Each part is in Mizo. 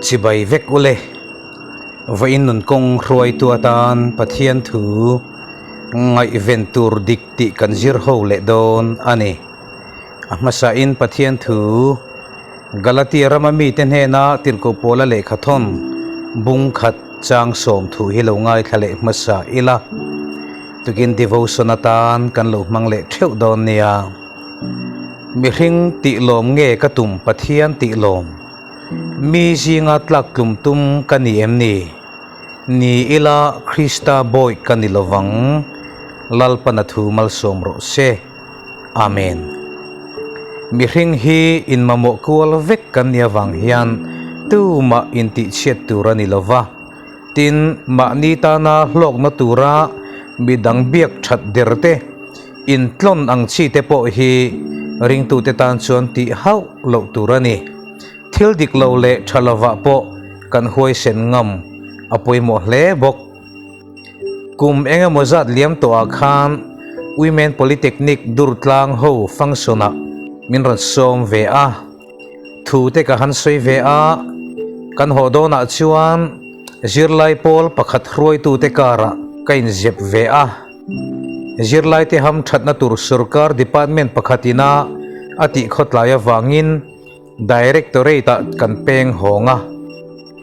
Chibai vek ule. Vawiin nun kawng hruaitu atan Pathian thu ngaihven tur dik tih kan zir ho leh dawn a ni. A hmasain Pathian thu Galatia rama mite hnena tirhkoh pawla lehkha thawn bung khat chang sawm thu hi lo ngaithla leh hmasa ila, tukin devotion atan kan lo hmang leh theuh dawn nia. Mihring tih lawm nge ka tum Pathian tih lawm? Mi zinga tlak tlum tum ka ni em ni? Ni ila Krista bawi ka ni lovang, Lalpana thu malsawm rawh se. Amen. Mihring hi inmamawh kual vek kan nih avang hian tumah intihchhiat tur a ni lo va. Tin, mahni tana hlawkna tura midang biak that der te, intlawn ang chi te pawh hi ringtute tan chuan tih hauh loh tur a ni. Thil dik lo leh tha lovah pawh kan huaisen ngam a pawimawh hle bawk. Kum eng emaw zat liam tawhah khan Women Polytechnic Durtlang ho function-ah min rawn sawm ve a, thu te ka han sawi ve a, kan haw dawnah chuan zirlai pawl pakhat hruaitute karah ka inzep ve a. Zirlaite hamthatna tur sorkar department pakhatina a tih khawtlai avangin, Directorate-ah kan peng hawng a,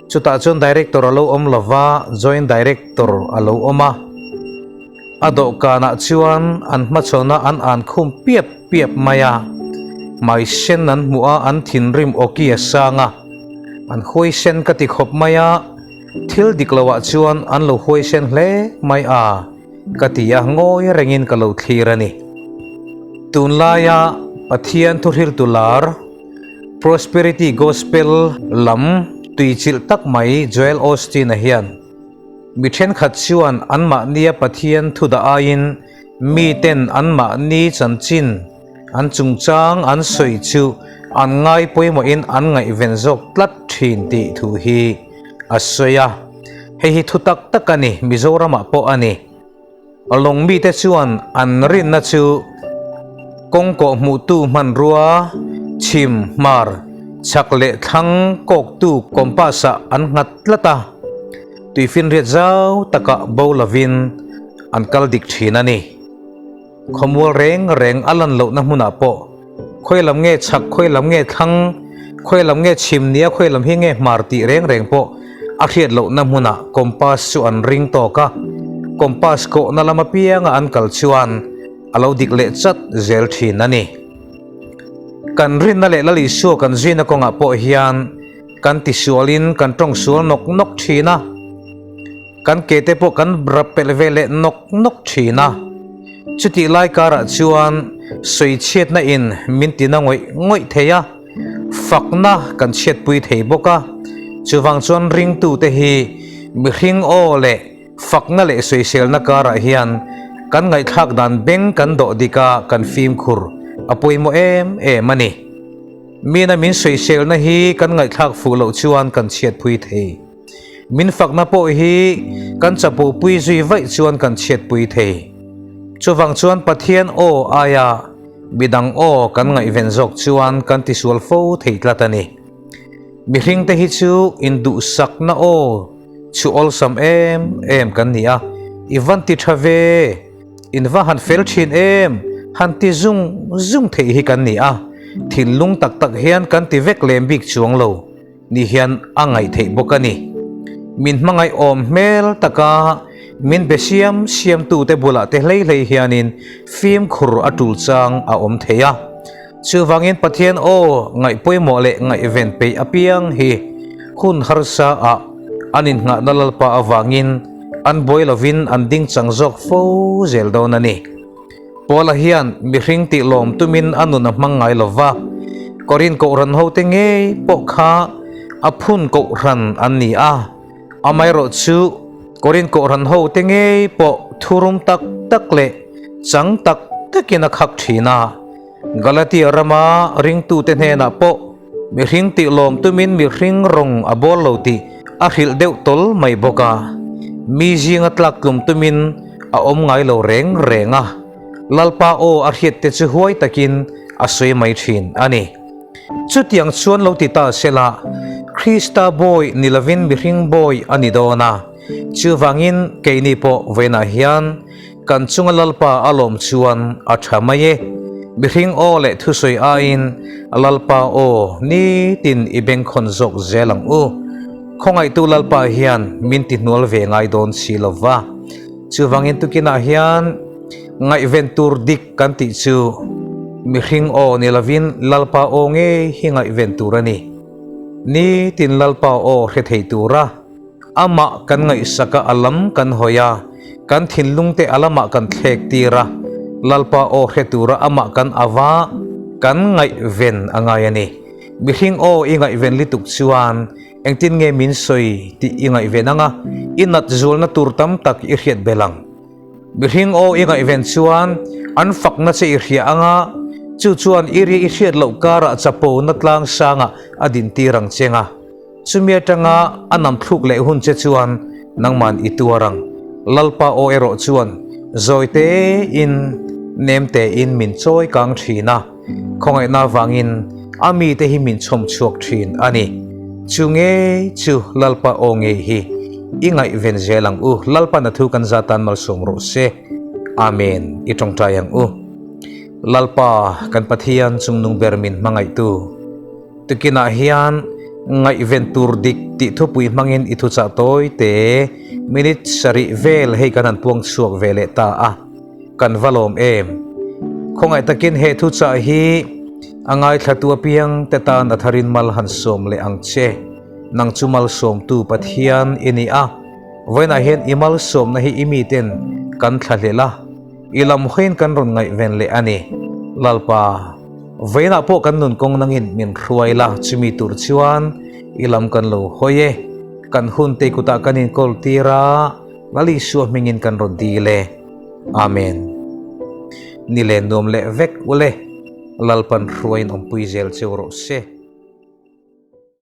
chutah chuan Director a lo awm lo va, Joint Director a lo awm a. A dawhkanah chuan an hmachhawnah an an khum piap piap mai a, hmai sen an hmuh a, an thinrim awki a sang a, an huaisen ka ti khawp mai a, thil dik loah chuan an lo huaisen hle mai a, ka ti a, ngawi rengin ka lo thlir a ni. Tunlaia Pathian thuhriltu lar, Prosperity Gospel lam tuichilh tak mai Joel Osteen-a hian, Mi thenkhat chuan anmahnia Pathian thu dah aiin miten anmahni chanchin, an chungchang an sawi chu an ngai pawimawhin an ngaihven zawk tlat thin tih thu hi a sawi a. Hei hi thu tak tak a ni, Mizoramah pawh a ni. Lawng mite chuan an rinna chu kawng kawh hmuhtu hmanrua, chhim, hmar, chhak leh thlang kawktu compass-ah an nghat tlat a, tuifinriat zau takah bo lovin an kal dik thin a ni. Khawmual reng reng a lan lohna hmunah pawh khawi lam nge chhak, khawi lam nge thlang, khawi lam nge chhim nia, khawi lam hi nge hmar tih reng reng pawh a hriat lohna hmunah compass chu an ring tawk a, compass kawhna lam apianga an kal chuan a lo dik leh chat zel thin a ni. Kan rinna leh Lal Isua kan zuina kawngah pawh hian kan tisualin kan tawng sual nawk nawk thin a. Kan ke te pawh kan rap pelh ve leh nawk nawk thin a, chutih lai karah chuan sawichhiatna in min tina ngawih ngawih thei a, fakna kan chhiatpui thei bawk a, chuvang chuan ringtute hi mihring aw leh fakna leh sawiselna karah hian kan ngaihthlak dan beng kan dawh dik a, kan fimkhur a pawimawh em em a ni. Mina min sawiselna hi kan ngaihthlak fuh loh chuan kan chhiatpui thei. Min fakna pawh hi kan chapopui zui vaih chuan kan chhiatpui thei. Chuvang chuan Pathian aw aia midang aw kan ngaihven zawk chuan kan tisual fo thei tlat a ni. Mihringte hi chu induhsakna aw chu awlsam em em kan ni a, i van ti tha ve, in va han fel thin em, han ti zung zung theih hi kan ni a, thinlung tak tak hian kan ti vek lem bik chuang lo. Ni hian a ngaih theih bawk a ni. Min hmangaih awm hmel taka min be siam siamtute bulah te hlei hlei hianin fimkhur a tul chang a awm thei a. Chuvangin Pathian aw ngaih pawimawh leh ngaihven peih apiang hi hun harsa ah an innghahna Lalpa avangin an buai lovin an ding chang zawk fo zel dawn a ni. Paula hian mihring tih lawm tumin a nun a hmang ngai lo va, Korin kohhran hote ngei pawh kha a phun kohhran an ni a. Amaherawhchu, Korin kohhran hote ngei pawh thurum tak tak leh chang tak takin a khak thin a. Galatia rama ringtute hnenah pawh mihring tih lawm tumin mihring rawng a bawl lo tih a hrilh deuh tawl mai bawk a. Mi zinga tlak tlum tumin a awm ngai lo reng reng a, Lalpa aw a hriat te chu huai takin a sawi mai thin a ni. Chutiang chuan lo ti ta sela, Krista bawi ni lovin mihring bawi a ni dawn a, chuvangin keini pawh vawiinah hian kan chunga Lalpa a lawm chuan a tha mai e. Mihring aw leh thusawi aiin Lalpa aw nitin i bengkhawn zawk zel ang u. Khawngaihtu Lalpa hian min tihnual ve ngai dawn si lo va. Chuvangin tukinah hian ngaihven tur dik kan tih chu mihring aw ni lovin Lalpa aw ngei hi ngaihven tur a ni. Nitin Lalpa aw hre thei tura amah kan ngaihsak a, a lam kan hawi a, kan thinlungte a lamah kan thlek tir a, Lalpa aw hre tura amah kan ava kan ngaihven a ngai a ni. Mihring aw i ngaihven lituk chuan Engtin nge min sawi tih i ngaihven ang a, i nat zualna tur tam tak i hriat belh ang. Mihring aw i ngaihven chuan an fakna che i hria ang a, chu chuan i ri i hriat loh karah chapona tlang sangah a dintir ang cheng a. Chumi atanga a nam thluk leh hun che chuan nangman i tuar ang. Lalpa aw erawh chuan zawi tein nem tein min chawi kang thin a. Khawngaihna avangin a mite hi min chhawm chhuak thin a ni. Chu ngei chu Lalpa aw ngei hi i ngaihven zel ang u. Lalpa'n a thu kan za tan malsawm rawh se. Amen. I tawngtai ang u. Lalpa kan Pathian chungnung ber min hmangaihtu. Tukinah hian ngaihven tur dik tih thupui hmangin i thuchah tawi te minute sarih vel hei kan han puang chhuak ve leh ta a. Kan va lawm em? Khawngaih takin he thuchah hi a ngaithlatu apiang te tan a tharin mal han sawm leh ang che. Nang chu malsawmtu Pathian i ni a, vawiinah hian i malsawmna hi i miten kan thlahlel a, i lam hawiin kan rawn ngaihven leh a ni. Lalpa, vawiinah pawh kan nun kawng nangin min hruai la, chumi tur chuan i lam kan lo hawi e. Kan hunte kutah kan inkawl tir a, Lal Isua hmingin kan rawn dil e. Amen. Ni leh nuam leh vek ule, Lalpan hruaiin awmpui zel cheu rawh se.